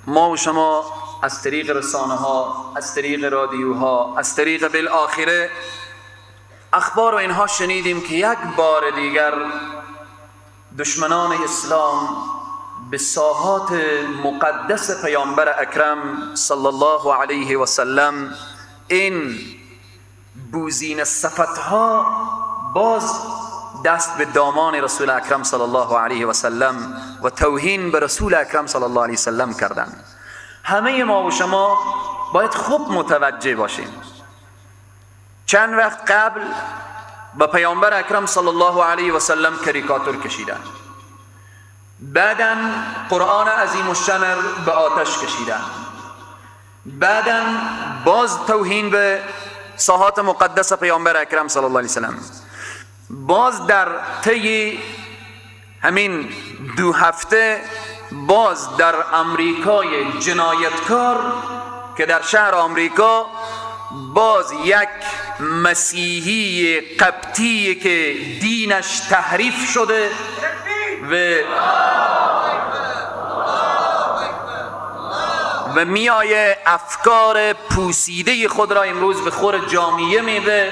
ما و شما از طریق رسانه ها، از طریق رادیوها، از طریق بالآخره اخبار و اینها شنیدیم که یک بار دیگر دشمنان اسلام به ساحات مقدس پیامبر اکرم صلی الله علیه و سلم این بوزین صفتها باز دست به دامان رسول اکرم صلی الله علیه و سلم و توهین به رسول اکرم صلی الله علیه و سلم کردن. همه ما و شما باید خوب متوجه باشیم. چند وقت قبل با پیامبر اکرم صلی الله علیه و سلم کاریکاتور کشیدن، بعداً قرآن عظیم الشان به آتش کشیدن، بعداً باز توهین به ساحات مقدس پیامبر اکرم صلی الله علیه و سلم، باز در طی همین 2 هفته باز در امریکای جنایتکار که در شهر آمریکا باز یک مسیحی قبطی که دینش تحریف شده و میایه افکار پوسیده خود را امروز به خور جامعه میده،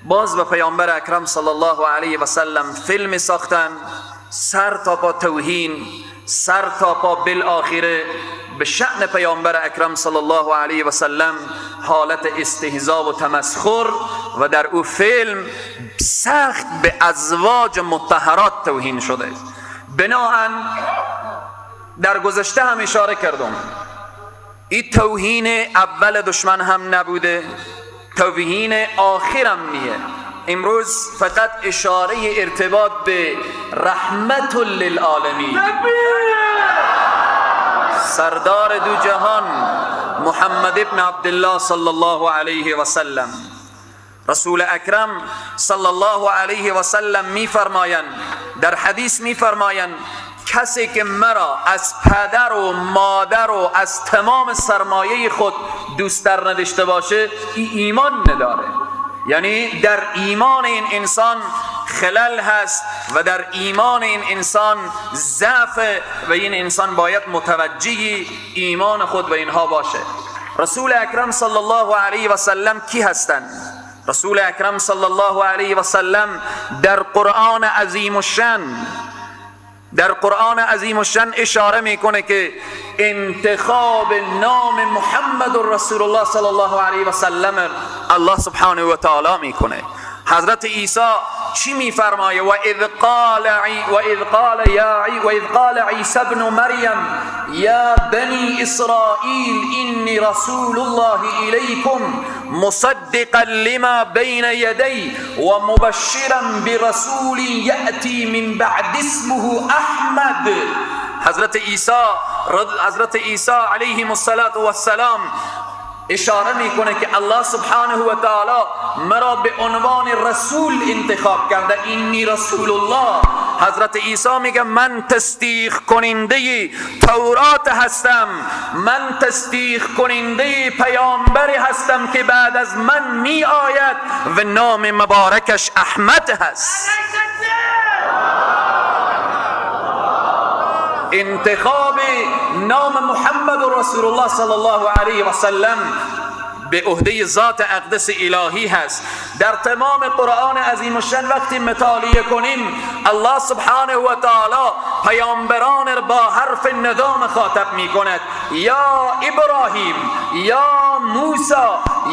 باز به پیامبر اکرم صلی الله علیه و سلم فیلم ساختن، سر تا پا توهین، سر تا پا بالآخره به شأن پیامبر اکرم صلی الله علیه و سلم حالت استهزا و تمسخر و در او فیلم سخت به ازواج مطهرات توهین شده. بناهن در گذشته هم اشاره کردم، این توهین اول دشمن هم نبوده، توهین آخرم نیه. امروز فقط اشاره ارتباط به رحمت للعالمین، سردار دو جهان محمد ابن عبدالله صلی الله علیه و سلم، رسول اکرم صلی الله علیه و سلم میفرمایند، در حدیث میفرمایند کسی که مرا از پدر و مادر و از تمام سرمایه خود دوست‌تر نداشته باشه این ایمان نداره. یعنی در ایمان این انسان خلل هست و در ایمان این انسان ضعف و این انسان باید متوجه ایمان خود و اینها باشه. رسول اکرم صلی الله علیه و سلم کی هستند؟ رسول اکرم صلی الله علیه و سلم در قرآن عظیم الشان، در قرآن عظیم الشان اشاره میکنه که انتخاب نام محمد رسول الله صلی الله علیه و سلم الله سبحانه و تعالی میکنه. حضرت عیسی چی میفرمایه؟ و اذ قال عیسی ابن مریم یا بنی اسرائیل انی رسول الله الیکم مصدقا لما بین یدی و مبشرا برسول یأتی من بعد اسمه احمد. حضرت عیسی علیه الصلاة والسلام اشاره میکنه که الله سبحانه و تعالی مرا به عنوان رسول انتخاب کرده، اینی رسول الله. حضرت عیسی میگه من تصدیق کننده تورات هستم، من تصدیق کننده پیامبری هستم که بعد از من می آید و نام مبارکش احمد هست. انتخاب نام محمد رسول الله صلی الله علیه و سلم به عهده ذات اقدس الهی هست. در تمام قرآن عظیم الشان وقتی مطالعه کنیم الله سبحانه و تعالی پیامبران را با حرف ندا مخاطب می کند، یا ابراهیم، یا موسی،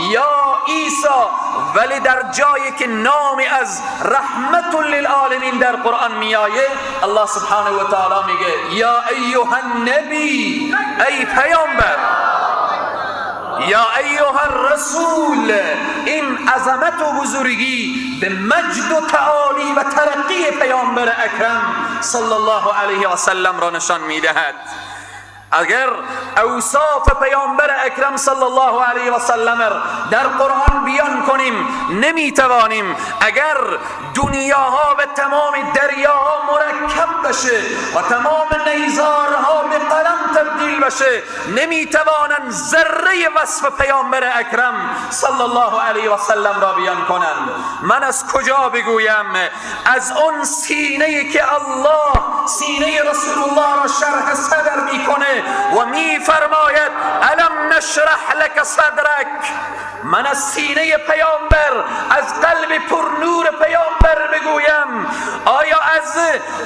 یا عیسی. ولی در جایی که نام از رحمت للعالمین در قرآن می آیه الله سبحانه و تعالی میگه یا ایها النبی، ای پیامبر، یا ایها الرسول. این عظمت و بزرگی به مجد و تعالی و ترقی پیامبر اکرم صلی الله علیه و سلم را نشان میدهد. اگر اوصاف پیامبر اکرم صلی الله علیه و سلم در قرآن بیان کنیم نمیتوانیم. اگر دنیاها و تمام دریاها مرکب بشه و تمام نیزارها به قلم تبدیل بشه نمیتوانند ذره وصف پیامبر اکرم صلی الله علیه و سلم را بیان کنند. من از کجا بگویم؟ از اون سینه که الله سینه رسول الله را شرح صدر میکنه میکنه و میفرماید الم نشرح لک صدرک. من از سینه پیامبر، از قلب پر نور پیامبر بگویم، آیا از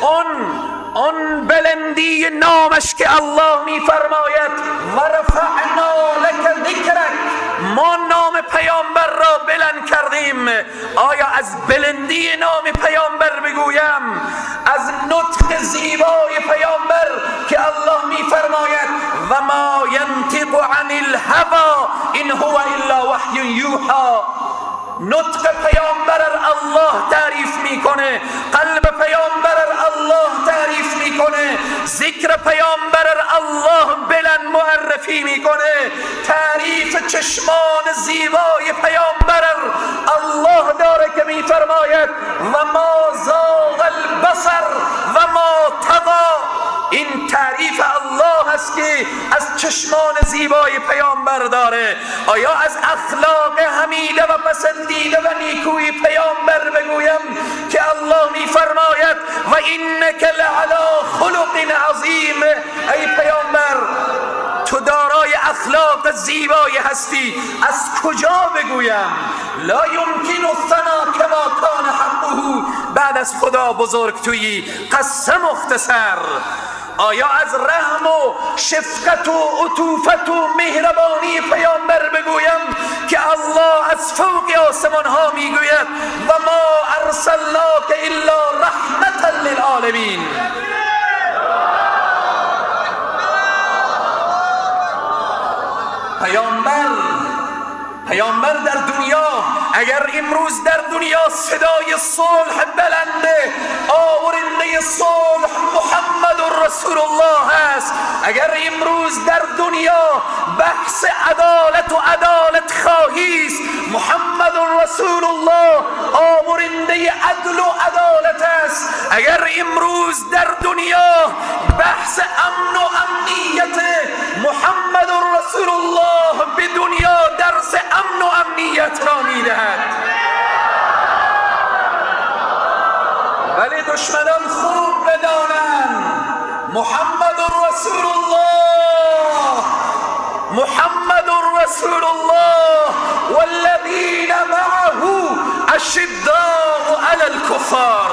اون بلندی نامش که الله میفرماید و رفعنا لک ذکرک، ما نام پیامبر را بلند کردیم، آیا از بلندی نام پیامبر بگویم، از نطق زیبای پیامبر که الله میفرماید و ما ینطق عن الهوى ان هو الا وحی یوحی. نطق پیامبر الله تعریف میکنه، قلب پیامبر الله تعریف میکنه، ذکر پیامبر الله بلند معرفی میکنه، تعریف چشمان زیبای پیامبر الله داره که میفرماید و ما زاغ البصر و ما طغی. این تعریف الله است که از چشمان زیبای پیامبر داره. آیا از اخلاق حمیده و پسندیده و نیکوی پیامبر بگویم که الله میفرماید و انک لعلی خلق عظیم. ای پیامبر تو دارای اخلاق زیبایی هستی، از کجا بگویم؟ لا یمکن الثنا کما کان حقه. بعد از خدا بزرگ تویی، قصه مختصر. آیا از رحم و شفقت و عطوفت و مهربانی پیامبر بگویم که الله از فوق آسمان ها میگوید و ما ارسلناک الا رحمتا للعالمین. پیامبر در دنیا، اگر امروز در دنیا صدای صلح بلنده، آورنده صلح محمد رسول الله است. اگر امروز در دنیا بحث عدالت و عدالت خواهی است، محمد رسول الله آورنده عدل و عدالت است. اگر امروز در دنیا بحث امن و امنیت، محمد رسول الله به دنیا درس امن و امنیت را میدهد. ولی دشمنان خوب بدانند محمد رسول الله، محمد رسول الله والذین معه اشداء علی الکفار.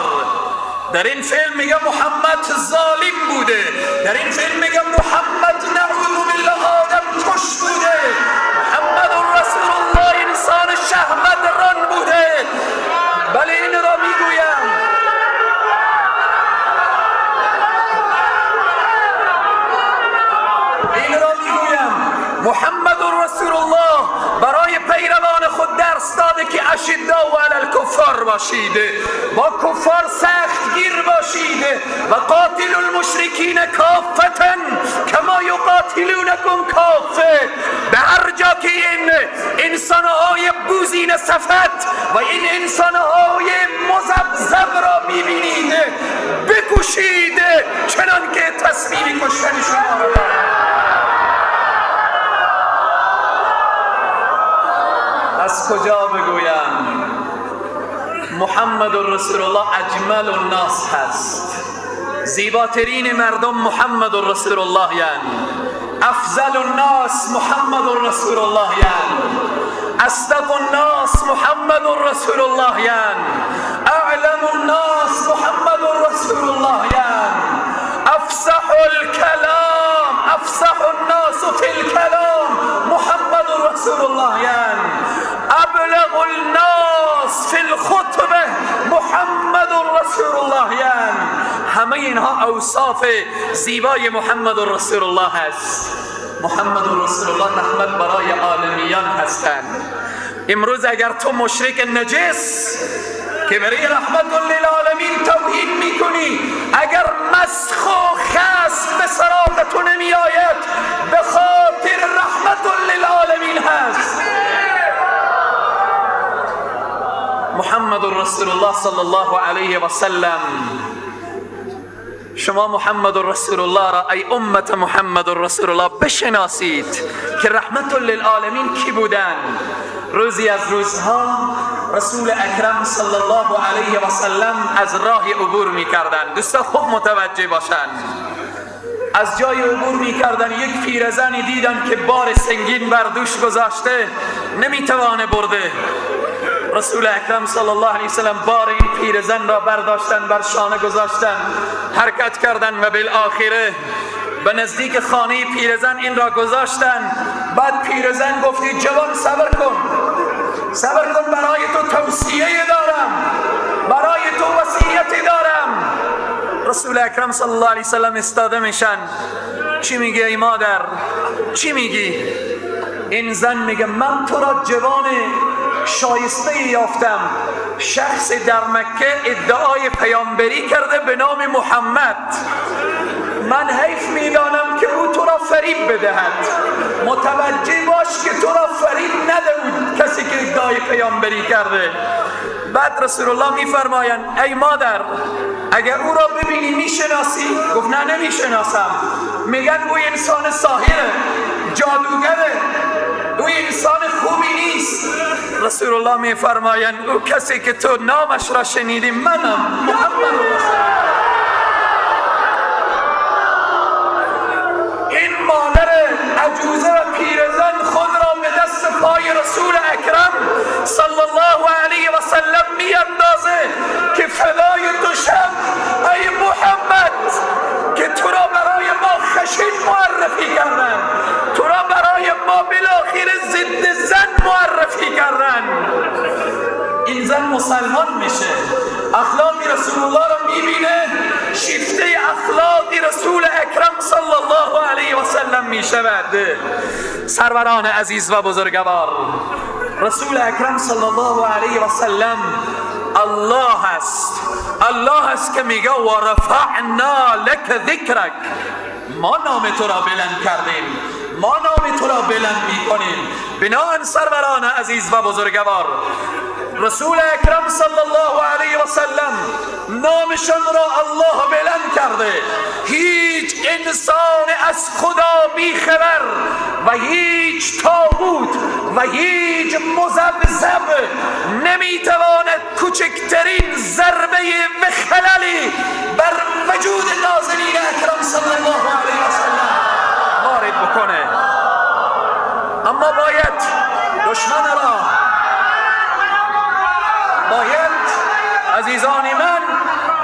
در این فیلم میگه محمد ظالم بوده، در این فیلم میگه محمد نعوذ بالله آدم کش بوده، محمد رسول الله انسان شهوت ران بوده. بله این را میگویم، این را میگویم محمد رسول الله برای پیروان خود درس داده که اشداء علی الکفار باشید، با کفار سختگیر باشید و قاتل المشرکین کافة کما یقاتلونکم کافه. به هر جا که این انسانهای بوزین صفت و این انسانهای مذبذب را میبینید بکشید، چنان که تصمیم کشتن شما را دارند. از کجا بگویم محمد رسول الله اجمل الناس هست، زیباترین مردم محمد رسول الله یعنی افضل الناس محمد رسول الله یعنی اصدق الناس محمد رسول الله یعنی اعلم الناس محمد رسول الله یعنی افصح الكلام، افصح الناس فی الكلام محمد رسول الله یعنی ابلغ الناس فی الخطبه محمد رسول الله یعنی. همه اینها اوصاف زیبای محمد رسول الله است. محمد رسول الله رحمت برای عالمیان هستند. امروز اگر تو مشرک نجس که برای رحمت للعالمین توهین میکنی، اگر مسخ و خسف به سراغ تو نمی آید، به خاطر رحمت للعالمین هست. محمد رسول الله صلی الله علیه و سلم، شما محمد رسول الله را ای امت محمد رسول الله بشناسید که رحمت للعالمین کی بودن. روزی از روزها رسول اکرم صلی الله علیه و سلم از راه عبور میکردند. دوستا خوب متوجه باشند، از جای عبور میکردن، یک پیرزنی دیدن که بار سنگین بر دوش گذاشته، نمیتوانه برده. رسول اکرم صلی الله علیه وسلم بار این پیرزن را برداشتن، بر شانه گذاشتن، حرکت کردن و بالآخره به نزدیک خانه پیرزن این را گذاشتن. بعد پیرزن گفتی جوان صبر کن، صبر کن، برای تو توصیه دارم، برای تو وصیتی دارم. رسول اکرم صلی الله علیه وسلم استاده میشن. چی میگی ای مادر؟ چی میگی؟ این زن میگه من تو را جوان شایسته یافتم، شخص در مکه ادعای پیامبری کرده به نام محمد، من حیف میدانم که او تو را فریب بدهد، متوجه باش که تو را فریب نده او کسی که ادعای پیامبری کرده. بعد رسول الله میفرمایند ای مادر اگر او را ببینی میشناسی؟ گفت نه نمیشناسم. میگن او انسان ساحره، جادوگره، او انسان خوبی نیست. رسول الله میفرمایند او کسی که تو نامش را شنیدی منم، محمد رسول. این مادر عجوزه و پیرزن خود را به دست پای رسول اکرم صلی الله علیه و سلم میاندازه که فدای تو شم ای محمد، که تو را برای ما خشن معرفی کردن، تو را برای ما بالاخره ضد زن معرفی کردن. این زن مسلمان میشه، اخلاق رسول الله را میبینه، شیفته اخلاق رسول اکرم صلی الله علیه و سلم میشود. سروران عزیز و بزرگوار، رسول اکرم صلی الله علیه و سلم الله است، الله است که میگه و رفعنا لک ذکرک، ما نام تو را بلند کردیم، ما نام تو را بلند میکنیم. بناءً سروران عزیز و بزرگوار، رسول اکرم صلی الله علیه و سلم نامشان را الله بلند کرده. هیچ انسان از خدا بیخبر و هیچ طاغوت و هیچ مذبذب نمیتواند کوچکترین ضربه و خللی بر وجود نازنین اکرم صلی الله علیه و سلم وارد بکنه. اما باید دشمن را، باید عزیزان من،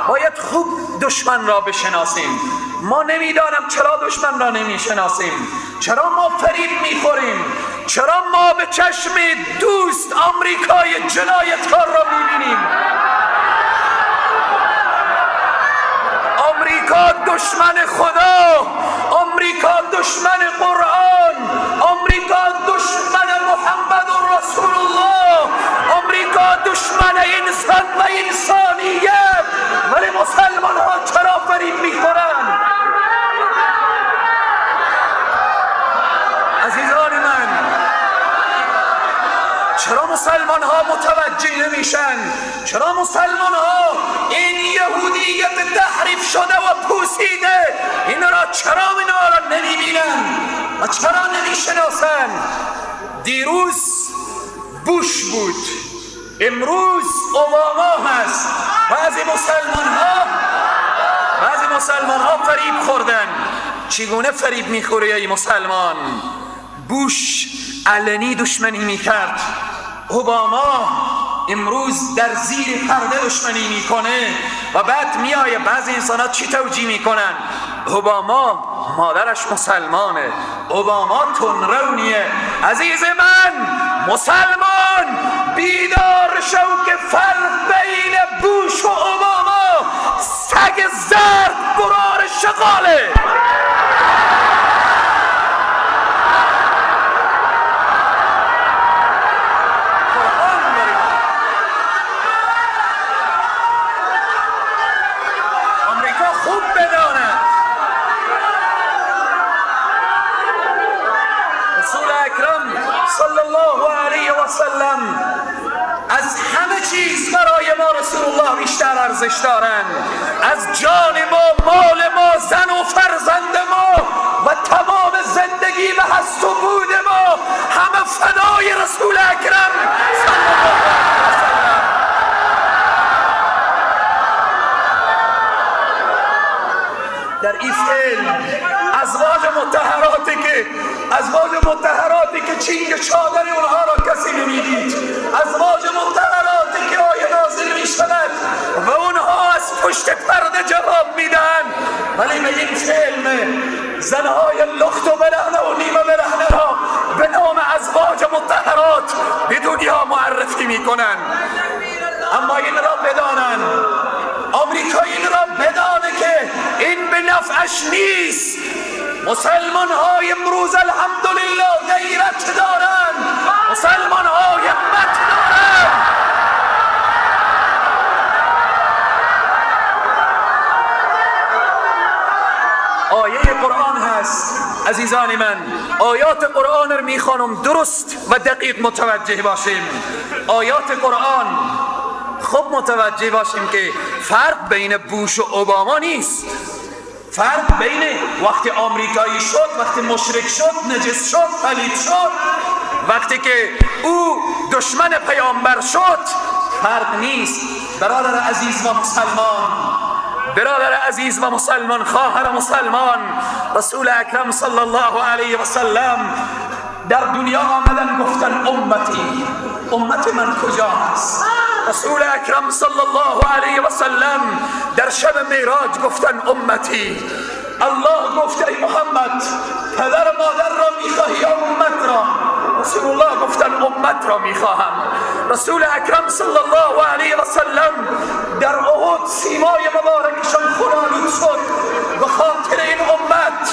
باید خوب دشمن را بشناسیم. ما نمیدانم چرا دشمن را نمیشناسیم، چرا ما فریب میخوریم، چرا ما به چشم دوست آمریکای جنایتکار را میبینیم. آمریکا دشمن خدا، آمریکا دشمن قرآن، آمریکا دشمن محمد رسول الله، آمریکا دشمن انسان و انسانیت. ولی مسلمان ها چرا فریب میخورن؟ عزیزان من، چرا مسلمان ها متوجه نمیشن؟ چرا مسلمان ها این یهودیت تحریف شده و پوسیده این را چرا اینا را نمیبینن و چرا نمیشناسن؟ دیروز بوش بود، امروز اوباما هست. بعضی مسلمان ها فریب خوردن. چگونه فریب میخوری ای مسلمان؟ بوش علنی دشمنی میکرد، اوباما امروز در زیر پرده دشمنی میکنه. و بعد میایه بعضی انسان ها چی توجیه میکنن؟ اوباما مادرش مسلمانه، اوباما تندرونیه. عزیز من مسلمان، بیدار شو که فرق بین بوش و اوباما سگ زرد برار شغاله. صلی الله علیه و سلم از همه چیز برای ما رسول الله بیشتر ارزش دارند. از جان ما، مال ما، زن و فرزند ما و تمام زندگی و هست و بود ما همه فدای رسول اکرم صلی الله علیه و سلم. در این فیلم ازواج مطهراتی که چینگ چادر اونها را کسی نمیدید، ازواج مطهراتی که آیه نازل میشود و اونها از پشت پرده جواب میدن. ولی به این فیلم زنهای لخت و برهنه و نیمه برهنه را به نام ازواج مطهرات به دنیا معرفی میکنن. اما این را بدانن، آمریکا این را بدانه که این به نفعش نیست. مسلمان های امروز الحمدلله غیرت دارن، مسلمان های همت دارن. آیه قرآن هست عزیزان من، آیات قرآن رو میخوانم درست و دقیق متوجه باشیم. آیات قرآن خوب متوجه باشیم که فرق بین بوش و اوباما نیست. فرق بین وقتی آمریکایی شد، وقتی مشرک شد، نجس شد، پلید شد، وقتی که او دشمن پیامبر شد، فرق نیست. برادر عزیز و مسلمان، برادر عزیز و مسلمان، خواهر مسلمان، رسول اکرم صلی الله علیه و سلم در دنیا آمدن گفتن امتی، امت من کجا هست؟ رسول اکرم صلی الله علیه و سلم در شب معراج گفتن امتی. الله گفت ای محمد پدر مادر را میخواهی یا امت را؟ رسول الله گفتن امت را میخواهم. رسول اکرم صلی الله علیه و سلم در احد سیمای مبارکشان خون‌آلود شد به خاطر این امت.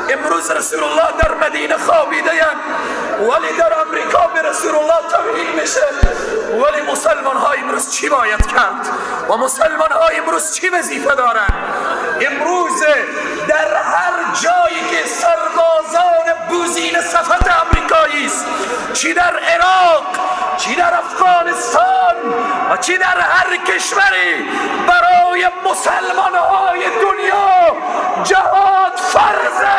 امروز رسول الله در مدینه خوابیده ولی در امریکا به رسول الله توهین میشه. ولی مسلمان ها امروز چی باید کرد؟ و مسلمان ها امروز چی وظیفه دارن؟ امروز در هر جایی که سربازان بوزین صفت امریکایی است، چی در عراق، چی در افغانستان و چی در هر کشوری، برای مسلمان های دنیا جهاد فرضه.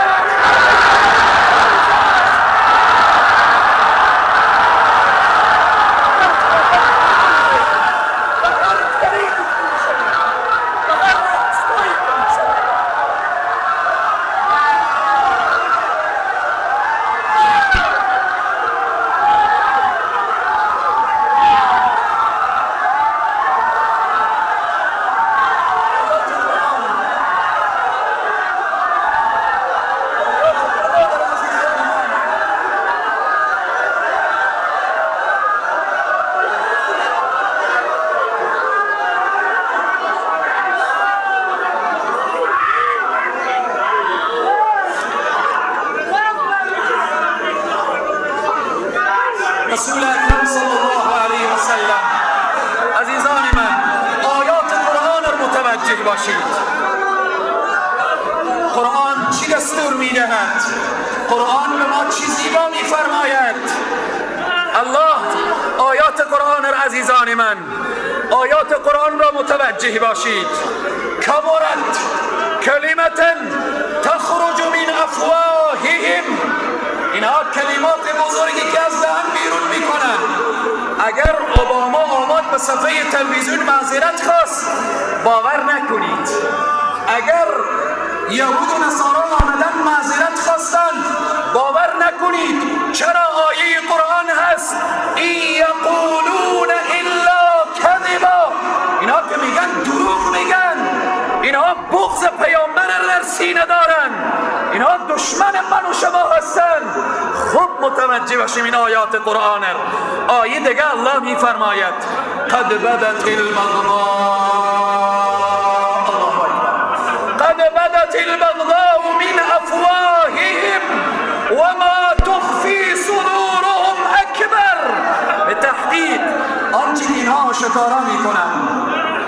رسول اکرم صلی الله علیه و سلم، عزیزان من، آیات قرآن را متوجه باشید. قرآن چی دستور میدهد؟ قرآن به ما چی زیبا میفرماید؟ الله آیات قرآن را، عزیزان من، آیات قرآن را متوجه باشید. کبرت کلمة تخرج من افواههم، اینها کلمات بزرگی که از دهن بیرون میکنن. اگر اوباما آمد به صفحه تلویزیون معذرت خواست، باور نکنید. اگر یهود و نصارا آمدن معذرت خواستن، باور نکنید. چرا؟ آیه قرآن هست این یقولون الا کذبا. اینها که میگن دروغ میگن، اینها بغض پیامبر در سینه دارن، اینها دشمن من و شما هستن. خوب متوجه باشیم این آیات قرآن. آیه دیگه الله میفرماید قد بدت البغضاء، الله اکبر، قد بدت البغضاء من افواههم وما تخفی صدورهم اکبر. به تحقیق آنچه اینها آشکارا میکنن،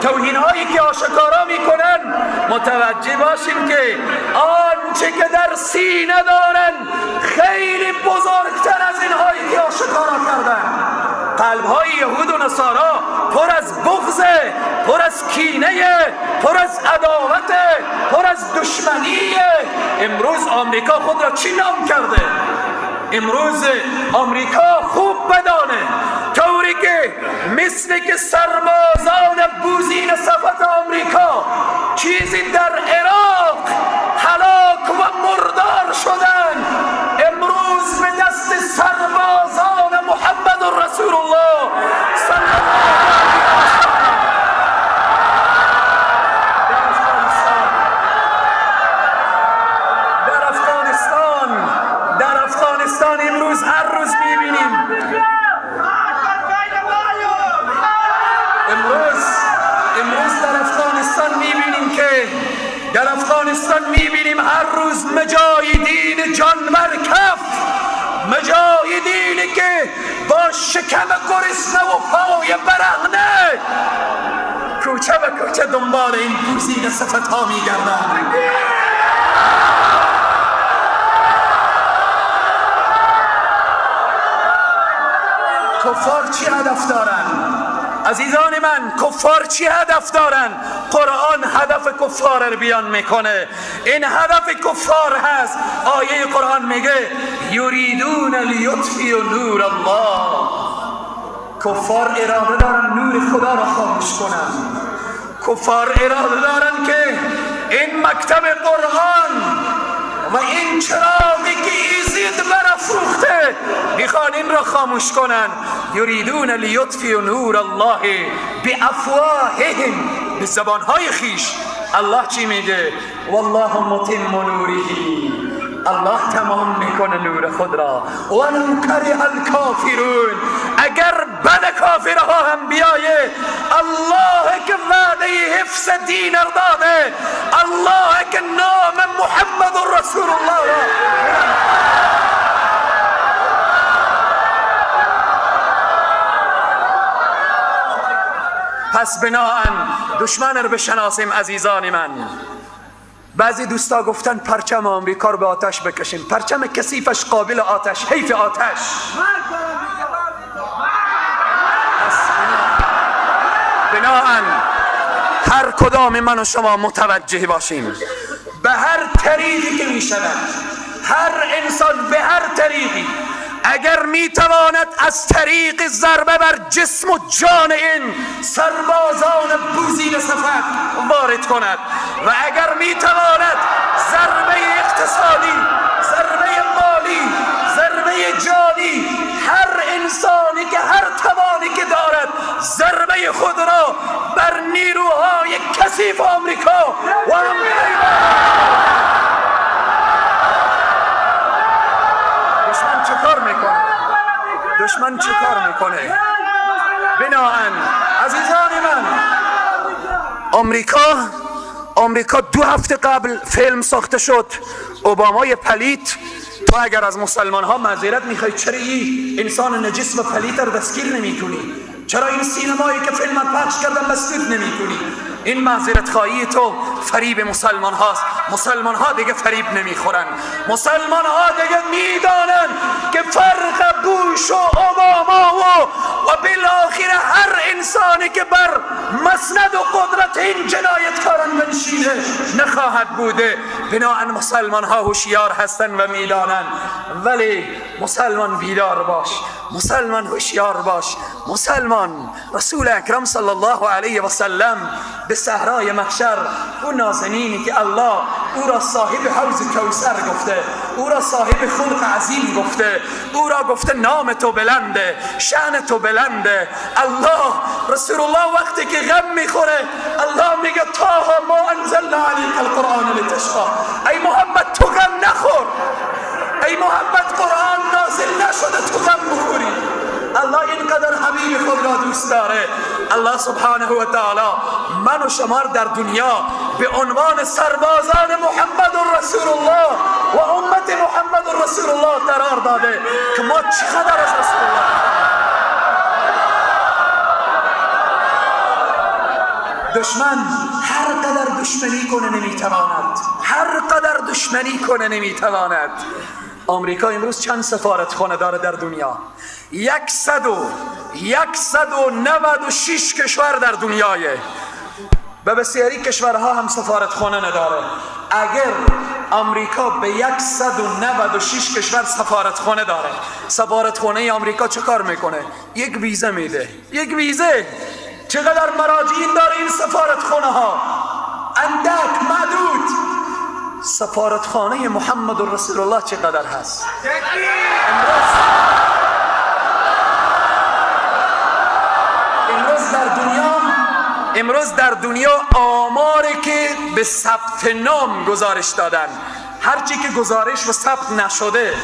توهین هایی که آشکارا میکنن، متوجه باشیم که آنچه که در سینه دارن خیلی بزرگتر از اینهایی که آشکارا کردن. قلب های یهود و نصارا پر از بغض، پر از کینه، پر از عداوت، پر از دشمنی. امروز آمریکا خود را چی نام کرده؟ امروز آمریکا خوب بدانه طوری که مثل که سربازان بوزین صفت آمریکا چیزی در عراق هلاک و مردار شدن، امروز در افغانستان میبینیم هر روز مجاهدین جان بر کف، مجاهدینی که با شکم گرسنه و پای برهنه کوچه به کوچه دنبال این گوزین صفت ها میگردن. کفار چی هدف دارن؟ عزیزان من، کفار چی هدف دارن؟ قرآن هدف کفار رو بیان میکنه. این هدف کفار هست. آیه قرآن میگه یریدون لیطفئوا نور الله. کفار اراده دارن نور خدا را خاموش کنن. کفار اراده دارن که این مکتب قرآن و این چراغی که ایزید برافروخته میخوان این را خاموش کنن. یریدون لیطفئوا نور الله بافواههم، به زبانهای خیش. الله چی میگه؟ والله متم نوره، الله تمام میکنه نور خود را. ولو کره الکافرون، اگر بد کافرها هم بیایه، الله که وعده حفظ دین را داده، الله که نام محمد رسول الله را. پس بناهن دشمن رو بشناسیم عزیزان من. بعضی دوستا گفتن پرچم آمریکا رو به آتش بکشیم، پرچم کثیفش قابل آتش، حیف آتش. بناهن هر کدام من و شما متوجه باشیم به هر طریقی که می شود، هر انسان به هر طریقی اگر میتواند از طریق ضربه بر جسم و جان این سربازان بوزین صفت وارد کند و اگر میتواند ضربه اقتصادی، ضربه مالی، ضربه جانی، هر انسانی که هر توانی که دارد ضربه خود را بر نیروهای کثیف آمریکا و هم دشمن چه کار میکنه؟ دشمن چه کار میکنه؟ بناهن عزیزان من، آمریکا 2 هفته قبل فیلم ساخته شد، اوبامای پلیت. تو اگر از مسلمان ها معذرت میخوای چرا این انسان نجس و پلیت رو دستگیر نمیکنی؟ چرا این سینمایی که فیلم پخش کردن مسدود نمیکنی؟ این معذرت خواهی تو فریب مسلمان هاست. مسلمان ها دیگه فریب نمیخورن. مسلمان ها دیگه میدانن که فرق بوش و اوباما و بالاخره هر انسانی که بر مسند و قدرت این جنایتکاران بنشینه نخواهد بوده. بناهن مسلمان ها هوشیار هستن و میدانن. ولی مسلمان بیدار باش، مسلمان هوشیار باش. مسلمان رسول اکرم صلی الله علیه و سلم به صحرای محشر، او نازنینی که الله او را صاحب حوض کوثر گفته، او را صاحب خلق عظیم گفته، او را گفته نام تو بلنده، شأن تو بلنده. الله رسول الله وقتی که غم میخوره الله میگه طه ما انزلنا علیک القرآن لتشقی. ای محمد تو غم نخور، ای محمد قرآن نازل نشده تو غم بخوری. الله اینقدر حبیب خود را دوست داره. الله سبحانه و تعالی من و شما در دنیا به عنوان سربازان محمد رسول الله و امت محمد رسول الله قرار داده که ما چقدر از رسول الله. دشمن هر قدر دشمنی کنه نمیتواند، هر قدر دشمنی کنه نمیتواند. آمریکا امروز چند سفارتخانه داره در دنیا؟ 196 کشور در دنیایه و بسیاری کشورها هم سفارتخانه نداره. اگر آمریکا به 196 کشور سفارتخانه داره، سفارتخانه آمریکا چه کار میکنه؟ یک ویزه میده، یک ویزه. چقدر مراجعین داره این سفارتخانه ها؟ اندک، معدود. سفارتخانه محمد رسول الله چقدر هست؟ امروز در دنیا آماری که به ثبت نام گزارش دادن، هرچی که گزارش و ثبت نشده،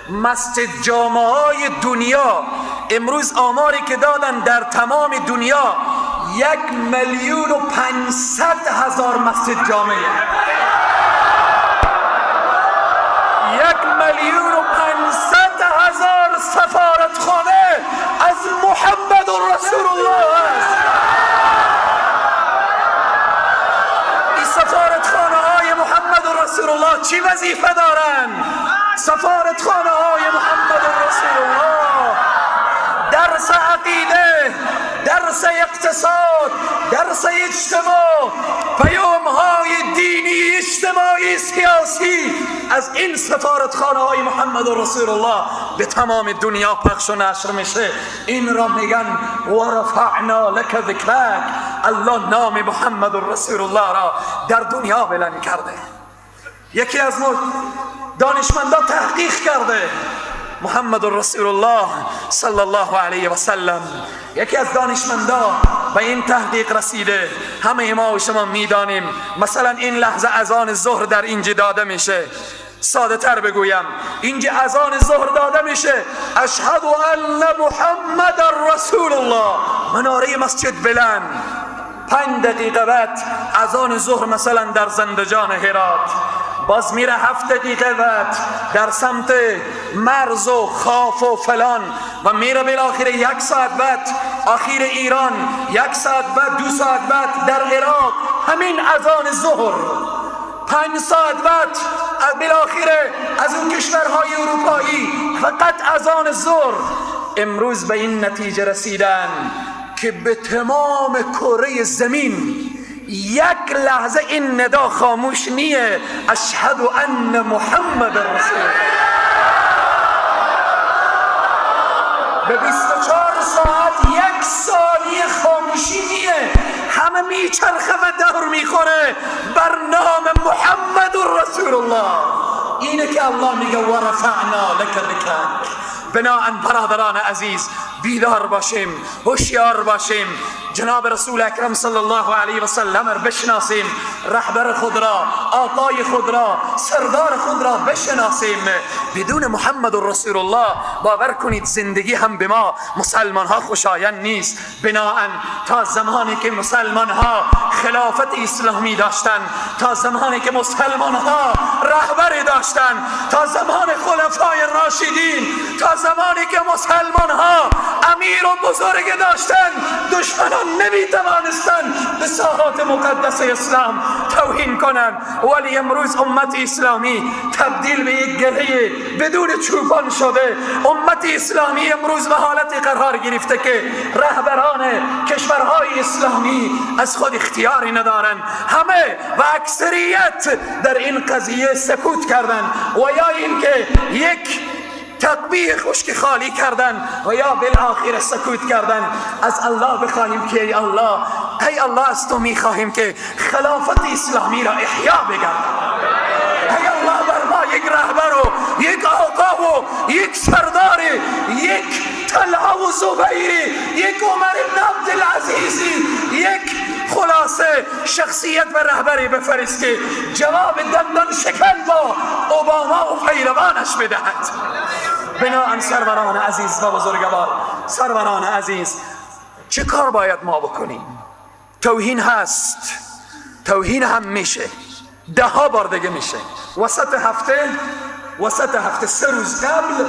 مسجد جامعه های دنیا امروز آماری که دادن در تمام دنیا 1,500,000 مسجد جامعه، 1,500,000 سفارتخانه از محمد رسول الله است. این سفارتخانه های محمد رسول الله چی وظیفه دارن؟ سفارتخانه های محمد رسول الله درس عقیده، درس اقتصاد، درس اجتماع، پیام های دینی، اجتماعی، سیاسی از این سفارتخانه های محمد رسول الله به تمام دنیا پخش و نشر میشه. این را میگن و رفعنا لک ذکرک. الله نام محمد رسول الله را در دنیا بلند کرده. یکی از دانشمندا تحقیق کرده محمد رسول الله صلی الله علیه و سلم، یکی از دانشمندا به این تحقیق رسیده. همه ما و شما میدانیم مثلا این لحظه اذان ظهر در اینجا داده میشه. ساده تر بگویم، اینجا اذان ظهر داده میشه، اشهد ان محمد رسول الله، مناره مسجد بلند. 5 دقیقه بعد اذان ظهر مثلا در زندجان هرات، باز میره 7 دقیقه بعد در سمت مرز و خاف و فلان، و میره بالاخره 1 ساعت بعد اخیر ایران، 1 ساعت بعد، 2 ساعت بعد در عراق همین اذان ظهر، 5 ساعت بعد بالاخره از اون کشورهای اروپایی فقط اذان ظهر. امروز به این نتیجه رسیدن که به تمام کره زمین یک لحظه این ندا خاموش نیه، اشهد ان محمد رسول الله. به 24 ساعت 1 ثانیه خاموشی نیه، همه میچرخه و دور میخوره بر نام محمد رسول الله. اینه که الله میگه و رفعنا لک ذکرک. بناءً برادران عزیز، بیدار باشیم، هوشیار باشیم، جناب رسول اکرم صلی الله علیه و سلم را بشناسیم، رهبر خود را، آقای خود را، سردار خود را بشناسیم. بدون محمد رسول الله باور کنید زندگی هم به ما مسلمان ها خوشایند نیست. بناءً تا زمانی که مسلمان ها خلافت اسلامی داشتن، تا زمانی که مسلمان ها رهبری داشتن، تا زمان خلفای راشدین، تا زمانی که مسلمان ها امیر و بزرگ داشتن، دشمنان نمی توانستند به ساحات مقدس اسلام توهین کنند. ولی امروز امت اسلامی تبدیل به یک گله بدون چوپان شده. امت اسلامی امروز به حالت قرار گرفته که رهبران کشورهای اسلامی از خود اختیاری ندارند. همه و اکثریت در این قضیه سکوت کردند و یا اینکه یک تقبیح خشک خالی کردن و یا بالآخر سکوت کردن. از الله بخواهیم که ای الله، ای الله از تو میخواهیم که خلافت اسلامی را احیا بگردان. ای الله بر ما یک رهبر و یک آقا و یک سردار، یک طلحه و زبیری، یک عمر بن عبدالعزیزی، یک خلاصه شخصیت و رهبری بفرست که جواب دندان شکن با اوباما و پیروانش بدهد. بناءً سروران عزیز و بزرگوار، سروران عزیز، چه کار باید ما بکنیم؟ توهین هست، توهین هم میشه، 10 بار دیگه میشه. وسط هفته 3 روز قبل،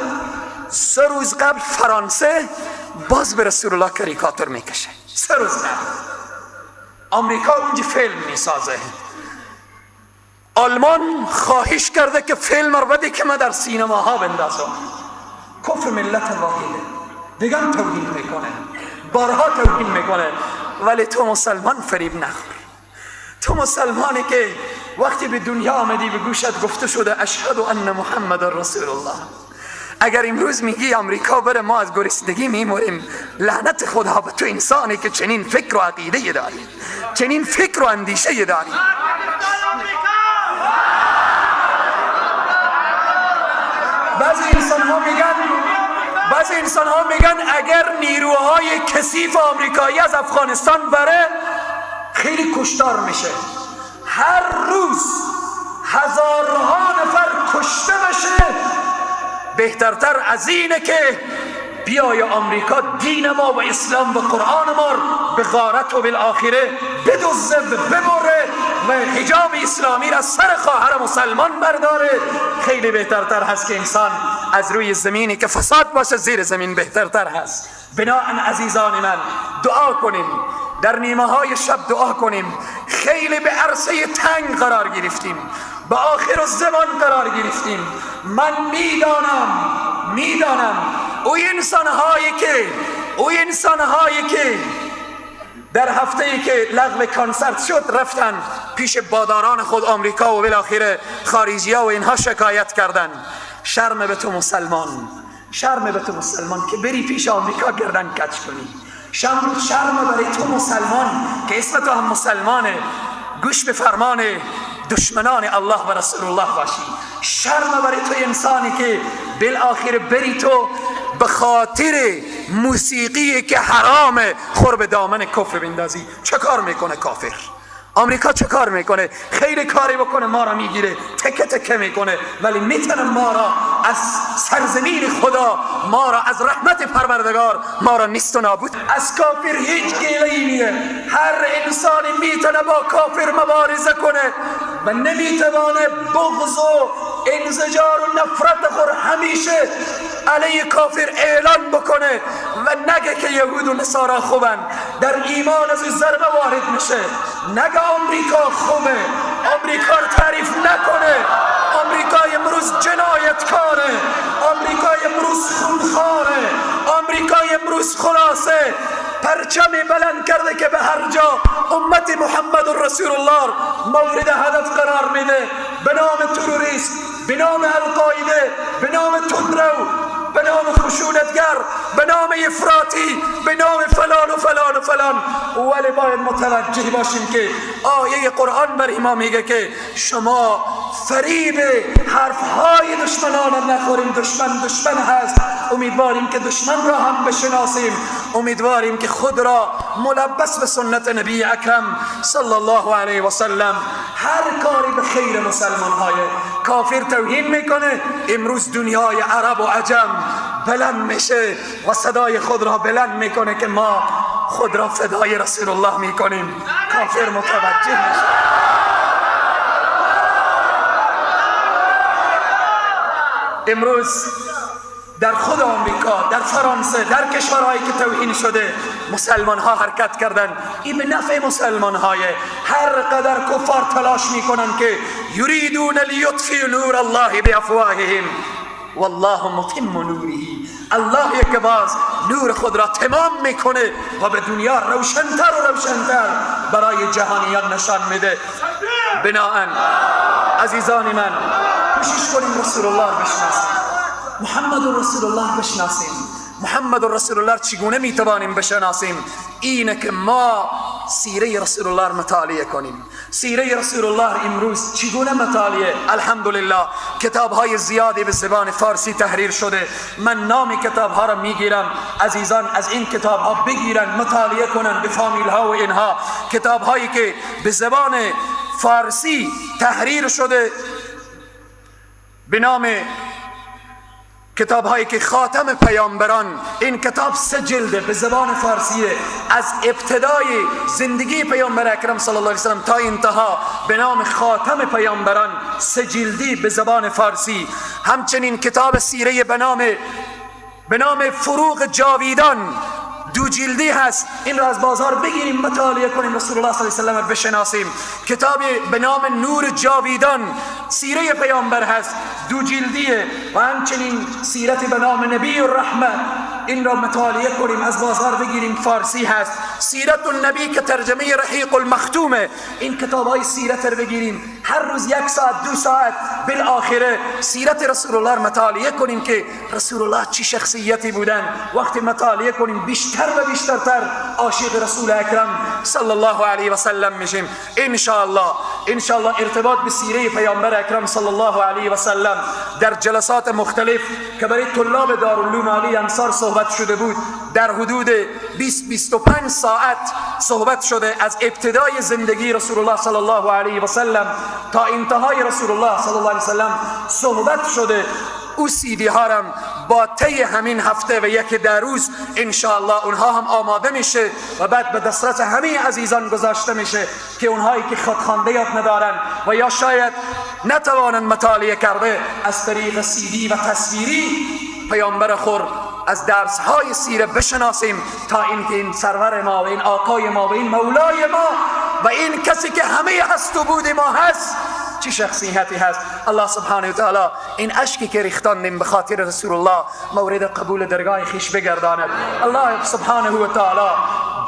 3 روز قبل فرانسه باز به رسول الله کاریکاتور میکشه. 3 روز قبل آمریکا اونجا فیلم میسازه، آلمان خواهش کرده که فیلم رو بده که ما در سینماها بندازم. کفر ملت واحده، دیگه هم توهین میکنه، بارها توهین میکنه، ولی تو مسلمان فریب نخور. تو مسلمانی که وقتی به دنیا آمدی به گوشت گفته شده اشهد ان محمد رسول الله. اگر امروز میگی آمریکا بره ما از گرسنگی میموریم، لعنت خدا به تو انسانی که چنین فکر و عقیده داری، چنین فکر و اندیشه داری. بعضی انسان ها میگن اگر نیروهای کثیف آمریکایی از افغانستان بره خیلی کشتار میشه. هر روز هزارها نفر کشته بشه بهترتر از اینه که بیای آمریکا دین ما و اسلام و قرآن ما به غارت و بالآخره بدزده و ببره و حجاب اسلامی را سر خواهر مسلمان برداره. خیلی بهترتر هست که انسان از روی زمینی که فساد باشه زیر زمین بهترتر هست. بناءً عزیزان من دعا کنیم، در نیمه های شب دعا کنیم. خیلی به عرصه تنگ قرار گرفتیم، به آخر الزمان قرار گرفتیم. من میدانم او انسانهایی که در هفته ای که لغو کنسرت شد رفتن پیش باداران خود آمریکا و بالاخره خارجی ها و اینها شکایت کردن. شرم به تو مسلمان، شرم به تو مسلمان که بری پیش آمریکا گردن کج کنی. شرم برای تو مسلمان که اسم تو هم مسلمانه، گوش به فرمان دشمنان الله و رسول الله باشی. شرم برای تو انسانی که بالآخر بری تو به خاطر موسیقی که حرامه خور به دامن کفر بندازی. چه کار میکنه کافر؟ آمریکا چه کار میکنه؟ خیلی کاری بکنه ما را میگیره، تکه تکه میکنه، ولی میتونه ما را از سرزمین خدا، ما را از رحمت پروردگار، ما را نیست و نابود. از کافر هیچ گله‌ای نیه. هر انسانی میتونه با کافر مبارزه کنه و نمیتونه بغض و انزجار و نفرت خور همیشه علیه کافر اعلان بکنه و نگه که یهود و نصارا خوبن. در ایمان از ضربه وارد میشه. نگه آمریکا خوبه، آمریکا رو تعریف نکنه. آمریکا امروز جنایتکاره، آمریکا امروز خونخواره، آمریکا امروز خلاصه پرچم بلند کرده که به هر جا امت محمد رسول الله مورد هدف قرار میده، به نام تروریست، به نام القاعده، به نام تندرو، به نام خشونتگر، به نام افراطی، به نام فلان و فلان و فلان. ولی باید متوجه باشیم که آیه قرآن بر ما میگه که شما فریب حرفهای دشمنان نخوریم. دشمن دشمن هست. امیدواریم که دشمن را هم بشناسیم، امیدواریم که خود را ملبس به سنت نبی اکرم صلی الله علیه و سلم. هر کاری به خیر مسلمان های کافر توهین میکنه، امروز دنیای عرب و عجم بلند میشه و صدای خود را بلند میکنه که ما خود را فدای رسول الله میکنیم. کافر متوجه میشه. امروز در خود آمریکا، در فرانسه، در کشورهایی که توهین شده مسلمان ها حرکت کردن. این به نفع مسلمان های. هر قدر کفار تلاش میکنن که یریدون لیطفئوا نور الله بافواههم والله متم نوره. الله یک باز نور خود را تمام میکنه و به دنیا روشنتر و روشنتر برای جهانیان نشان میده. بناءً عزیزان من کوشش کنیم رسول الله بشناسیم، محمد رسول الله بشناسیم. محمد رسول الله چگونه میتوانیم بشناسیم؟ اینه که ما سیره رسول الله مطالعه کنیم. سیره رسول الله امروز چگونه مطالعه؟ الحمدلله کتاب های زیادی به زبان فارسی تحریر شده. من نام کتاب ها را میگیرم، عزیزان از این کتاب ها بگیرن مطالعه کنن به فامیل ها و اینها. کتاب هایی که به زبان فارسی تحریر شده به نام کتاب هایی که خاتم پیامبران، این کتاب 3 جلده به زبان فارسیه، از ابتدای زندگی پیامبر اکرم صلی الله علیه وسلم تا انتها به نام خاتم پیامبران، 3 جلدی به زبان فارسی. همچنین کتاب سیره به نام فروغ جاویدان 2 جلدی هست، این را از بازار بگیریم مطالعه کنیم، رسول الله صلی الله علیه و سلم بشناسیم. کتاب به نام نور جاویدان سیره پیامبر هست، 2 جلدیه. و همچنین سیرت به نام نبی الرحمه، این را مطالعه کنیم از بازار بگیریم، فارسی هست. سیرت النبی که ترجمه رحیق المختومه، این کتاب های سیرت رو بگیریم، هر روز 1 ساعت 2 ساعت بالآخره سیرت رسول الله مطالعه کنیم که رسول الله چی شخصیتی بودن. وقتی مطالعه کنیم بیشتر و بیشترتر عاشق رسول اکرم صلی الله علیه و سلم میشیم. انشاءالله ارتباط به سیره پیامبر اکرم صلی الله علیه و سلم در جلسات مختلف که برای طلاب دارالعلوم عالی انصار صحبت شده بود، در حدود 20-25 ساعت صحبت شده از ابتدای زندگی رسول الله صلی الله علیه و سلم تا انتهای رسول الله صلی الله علیه و سلم صحبت شده. او سیدی ها هم با طی همین هفته و یک در روز انشاءالله اونها هم آماده میشه و بعد به دسترس همه عزیزان گذاشته میشه که اونهایی که خودخوانده یاد ندارن و یا شاید نتوانند مطالعه کرده، از طریق سیدی و تصویری پیامبر خور از درس های سیره بشناسیم، تا اینکه این سرور ما و این آقای ما و این مولای ما و این کسی که همه هست و بود ما هست چه شخصیتی هست. الله سبحانه و تعالی این اشکی که ریختاندیم به خاطر رسول الله مورد قبول درگاه خویش بگرداند. الله سبحانه و تعالی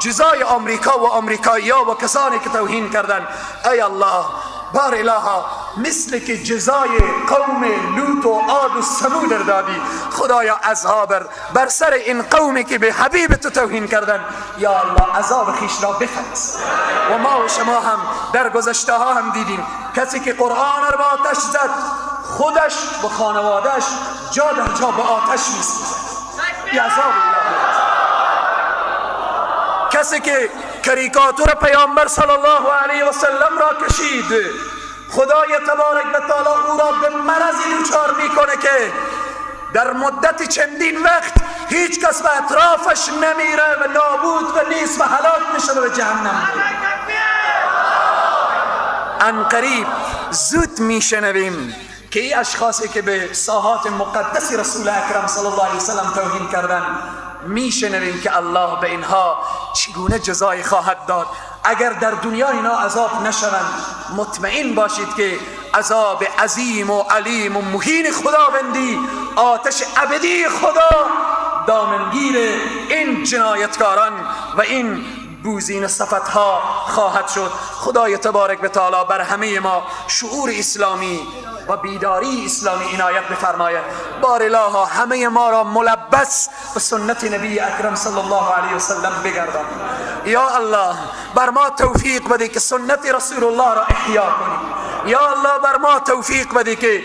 جزای آمریکا و آمریکایی‌ها و کسانی که توهین کردن، ای الله بار الها، مثل که جزای قوم لوط و عاد و ثمود دادی، خدایا عذاب بر سر این قومی که به حبیب تو توهین کردن، یا الله عذاب خویش را بفرست. و ما و شما هم در گذشته ها هم دیدیم کسی که قرآن را به آتش زد، خودش و خانوادهش جا در جا به آتش میسوزد. ای عذاب الهی. کسی که کاریکاتور پیامبر صلی الله علیه و سلم را کشید، خدای تبارک و تعالی او را به مرضی دچار میکنه که در مدت چندین وقت هیچ کس به اطرافش نمیره و نابود و نیست و هلاک میشه و به جهنم میره. عنقریب زود میشنویم که این اشخاصی که به ساحات مقدس رسول اکرم صلی الله علیه و سلم توهین کردن، میشنویم که الله به اینها چگونه جزای خواهد داد. اگر در دنیا اینا عذاب نشوند، مطمئن باشید که عذاب عظیم و علیم و مهین خداوندی، آتش ابدی خدا دامنگیر این جنایتکاران و این بوزین صفتها خواهد شد. خدای تبارک و تعالی بر همه ما شعور اسلامی و بیداری اسلامی عنایت بفرماید. بار الها همه ما را ملبس به سنت نبی اکرم صلی الله علیه و سلم بگردان. یا الله بر ما توفیق بده که سنت رسول الله را احیا کنیم. یا الله بر ما توفیق بده که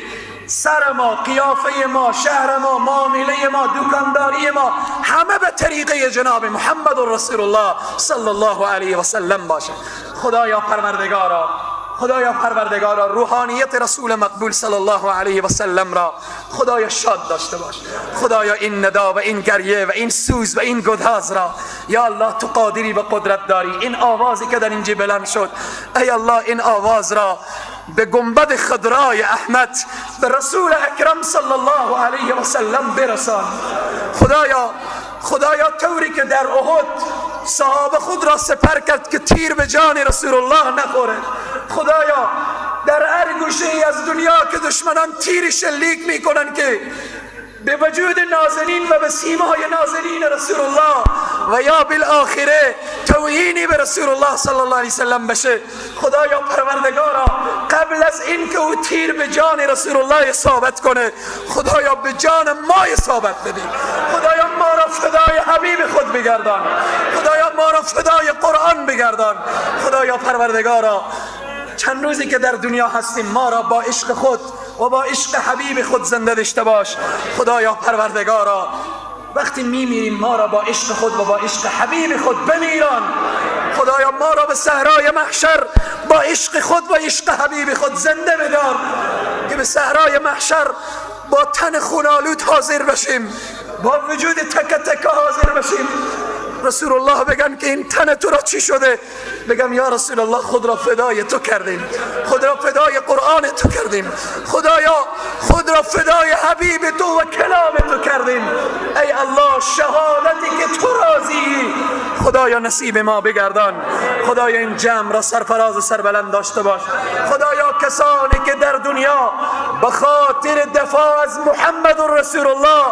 سر ما، قیافه ما، شهر ما، معامله ما، دکانداری ما، همه به طریقه جناب محمد رسول الله صلی الله علیه و سلم باشه. خدایا پروردگارا، خدایا پروردگارا، روحانیت رسول مقبول صلی الله علیه و سلم را خدایا شاد داشته باش. خدایا این ندا و این گریه و این سوز و این گداز را یا الله تو قادری و قدرت داری. این آوازی که در اینجا بلند شد، ای الله این آواز را به گنبد خضرای احمد، به رسول اکرم صلی الله علیه و سلم برسان. خدایا، خدایا طوری که در احد صحابه خود را سپر کرد که تیر به جان رسول الله نخوره، خدایا در هر گوشه ای از دنیا که دشمنان تیر شلیک میکنن که به وجود نازنین و به سیمای نازنین رسول الله و یا بالآخره توهینی به رسول الله صلی الله علیه وسلم بشه، خدایا پروردگارا قبل از این که او تیر به جان رسول الله اصابت کنه، خدایا به جان ما اصابت بده. خدایا ما را فدای حبیب خود بگردان. خدایا ما را فدای قرآن بگردان. خدایا پروردگارا چند روزی که در دنیا هستیم ما را با عشق خود و با عشق حبیب خود زنده داشته باش. خدایا پروردگارا وقتی میمیریم ما را با عشق خود و با عشق حبیب خود بمیران. خدایا ما را به صحرای محشر با عشق خود و عشق حبیب خود زنده بدار که به صحرای محشر با تن خونالود حاضر بشیم، با وجود تک تک حاضر بشیم. رسول الله بگن که این تن تو را چی شده؟ بگم یا رسول الله خود را فدای تو کردیم، خود را فدای قرآن تو کردیم، خدایا خود را فدای حبیب تو و کلام تو کردیم. ای الله شهادتی که تو راضی خدایا نصیب ما بگردان. خدایا این جمع را سرفراز و سربلند داشته باش. خدایا کسانی که در دنیا به خاطر دفاع از محمد رسول الله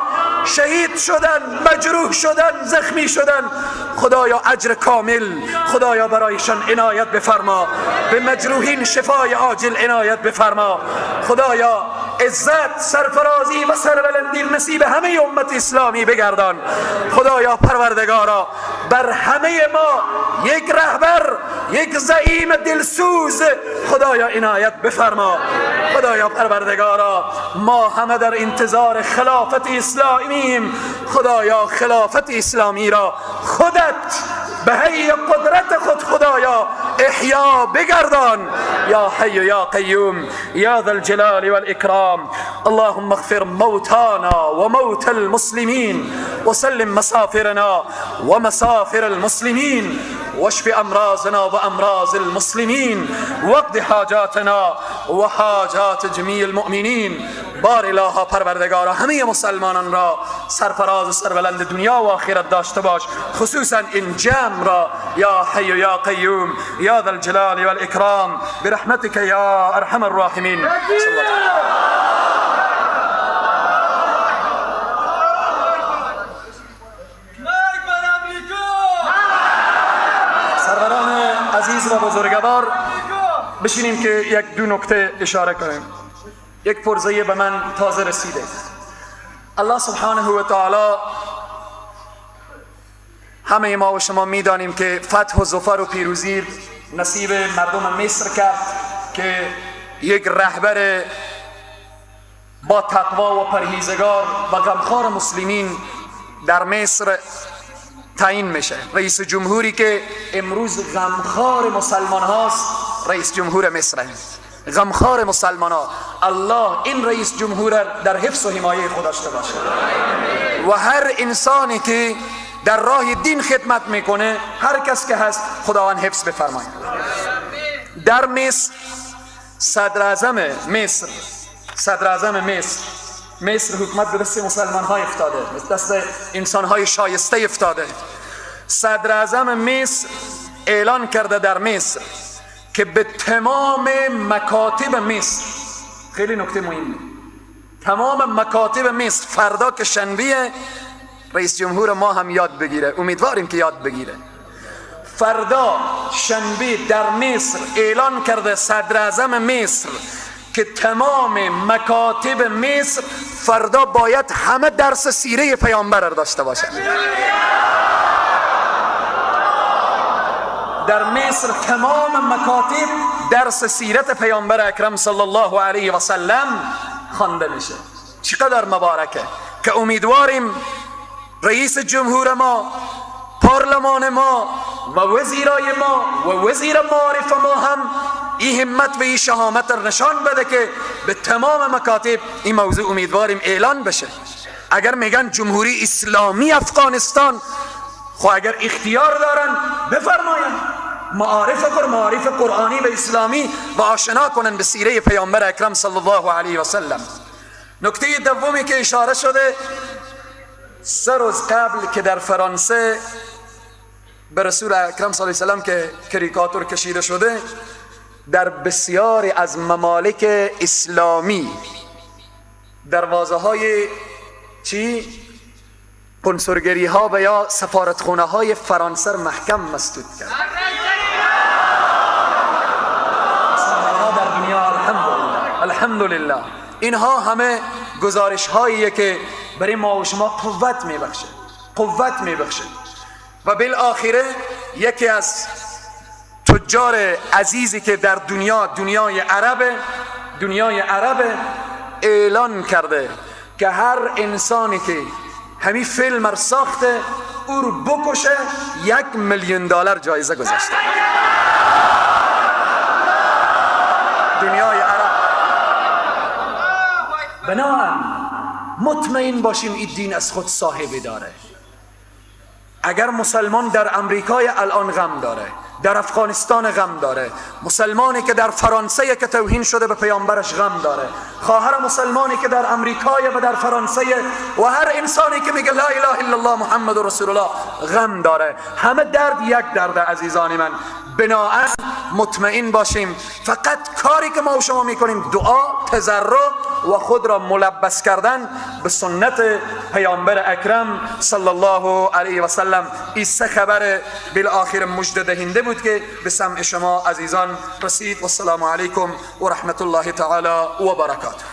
شهید شدن، مجروح شدن، زخمی شدن، خدایا اجر کامل خدایا برایشان عنایت بفرما. به مجروحین شفای عاجل عنایت بفرما. خدایا عزت، سرفرازی و سربلندی نصیب همه امت اسلامی بگردان. خدایا پروردگارا بر همه ما یک رهبر، یک زعیم دلسوز خدایا عنایت بفرما. خدایا پروردگارا، ما همه در انتظار خلافت اسلامیم. خدایا خلافت اسلامی را خودت به هی قدرت خود خدایا احیا بگردان. یا حی یا قیوم یا ذا الجلال والإکرام. اللهم اغفر موتانا وموتى المسلمين وسلم مسافرنا ومسافر المسلمين واشف امراضنا وامراض المسلمين واقض حاجاتنا وحاجات جميع المؤمنین. بار الها پروردگارا، همه مسلمانان را سرفراز و سربلند دنیا و آخرت داشته باش، خصوصا این جمع را. یا حی یا قیوم یا ذا الجلال والاکرام برحمتک یا ارحم الراحمین. سروران عزیز و بزرگوار، بشینیم که یک دو نکته اشاره کنیم. یک پرزه به من تازه رسیده. الله سبحانه و تعالی، همه ما و شما میدانیم که فتح و ظفر و پیروزی نصیب مردم مصر کرد که یک رهبر با تقوا و پرهیزگار و غمخوار مسلمین در مصر تعیین میشه. رئیس جمهوری که امروز غمخوار مسلمان هاست، رئیس جمهور مصر، غمخوار مسلمان ها. الله این رئیس جمهور در حفظ و حمایه خود داشته باشه و هر انسانی که در راه دین خدمت میکنه، هر کس که هست، خداوند حفظ بفرماید. در مصر صدر اعظم مصر، صدر اعظم مصر، مصر حکومت به دست مسلمان های افتاده، به دست انسان های شایسته افتاده. صدر اعظم مصر اعلان کرده در مصر که به تمام مکاتب مصر، خیلی نکته مهمه، تمام مکاتب مصر فردا که شنبه، رئیس جمهور ما هم یاد بگیره، امیدواریم که یاد بگیره، فردا شنبه در مصر اعلان کرده صدر اعظم مصر که تمام مکاتب مصر فردا باید همه درس سیره پیامبر را داشته باشند. در مصر تمام مکاتب درس سیرت پیامبر اکرم صلی الله علیه و سلم خوانده میشه. چقدر مبارکه که امیدواریم رئیس جمهور ما، پارلمان ما و وزیرای ما و وزیر معارف ما هم این همت و این شهامت را نشان بده که به تمام مکاتب این موضوع امیدواریم اعلان بشه. اگر میگن جمهوری اسلامی افغانستان، خب اگر اختیار دارن بفرمایند معارف معارف قرآنی و اسلامی و آشنا کنن به سیره پیامبر اکرم صلی الله علیه و سلم. نکته دومی که اشاره شده، 3 روز قبل که در فرانسه به رسول اکرم صلی الله علیه و سلم که کریکاتور کشیده شده، در بسیاری از ممالک اسلامی دروازه های چی؟ کنسولگری ها و یا سفارتخونه های فرانسه محکم مسدود کرد. مسلمان ها در دنیا الحمدلله، الحمدلله. اینها همه گزارش هاییه که برای ما و شما قوت میبخشه، قوت میبخشه. و بالآخره یکی از تجار عزیزی که در دنیا، دنیای عرب، دنیای عرب اعلان کرده که هر انسانی که همین فیلم رو ساخته او رو بکشه $1 میلیون جایزه گذاشته. دنیای عرب. بنابراین مطمئن باشیم این دین از خود صاحبی داره. اگر مسلمان در امریکای الان غم داره، در افغانستان غم داره، مسلمانی که در فرانسه که توهین شده به پیامبرش غم داره، خواهر مسلمانی که در امریکای و در فرانسه و هر انسانی که میگه لا اله الا الله محمد رسول الله غم داره، همه درد یک درد عزیزان من. بناءً مطمئن باشیم فقط کاری که ما و شما میکنیم دعا، تضرع و خود را ملبس کردن به سنت پیامبر اکرم صلی الله علیه و سلم. این سه خبر بالآخر مژده دهنده بود که به سمع شما عزیزان رسید. و السلام علیکم و رحمت الله تعالی و برکاته.